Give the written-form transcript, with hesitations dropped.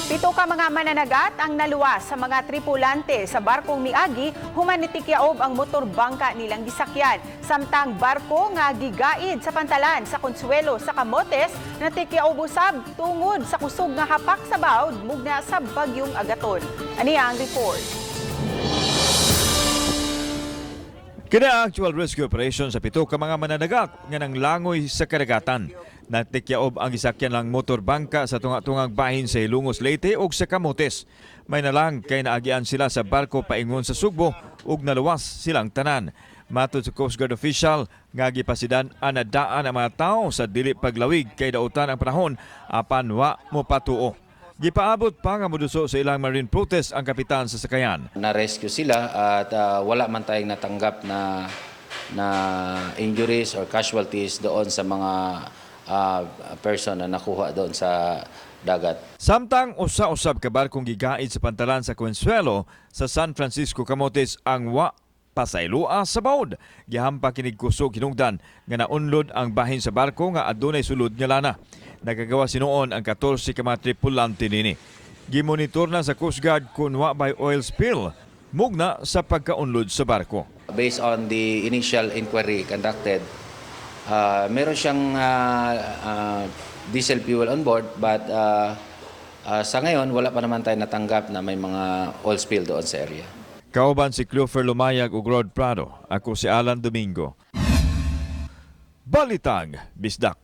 Pito ka mga mananagat ang naluwas sa mga tripulante sa barkong miagi human nitikyaob ang motor bangka nilang gisakyan. Samtang barko nga gigaid sa pantalan sa Consuelo sa Camotes, natikyaob usab tungod sa kusog nga hapak sa bawd mugna sa bagyong Agaton. Ani ang report. Kini ang actual rescue operation sa pito ka mga mananagat nga nanglangoy sa karagatan. Natikyaob ang gisakyan lang motor bangka sa tunga-tungang bahin sa Hilongos, Leyte ug sa Camotes. May nalang kay naagian sila sa barko paingon sa Sugbo ug naluwas silang tanan. Matod sa Coast Guard official nga gipasidan ang nadaan ang mga tao sa dili paglawig kay dautan ang panahon, apan wa mo patuo. Gipaabot pa nga moduso sa ilang marine protest ang kapitan sa sakayan. Na-rescue sila at wala man tayong natanggap na na injuries or casualties doon sa mga person na nakuha doon sa dagat. Samtang usa-usab ka barkong gigaid sa pantalan sa Consuelo sa San Francisco, Camotes ang wa pasayloa sa bawd. Gihampa kinig kusog hinungdan nga naunlod ang bahin sa barko nga adunay sulod nga lana. Nagagawas hinuon ang 14 ka mga tripulante nini. Gimonitor na sa Coast Guard kung wa bay oil spill mugna sa pagkaunlod sa barko. Based on the initial inquiry conducted, meron siyang diesel fuel on board, but sa ngayon wala pa naman tayo natanggap na may mga oil spill doon sa area. Kauban si Cleofer Lumayag ug Rod Prado. Ako si Alan Domingo. Balitang Bisdak.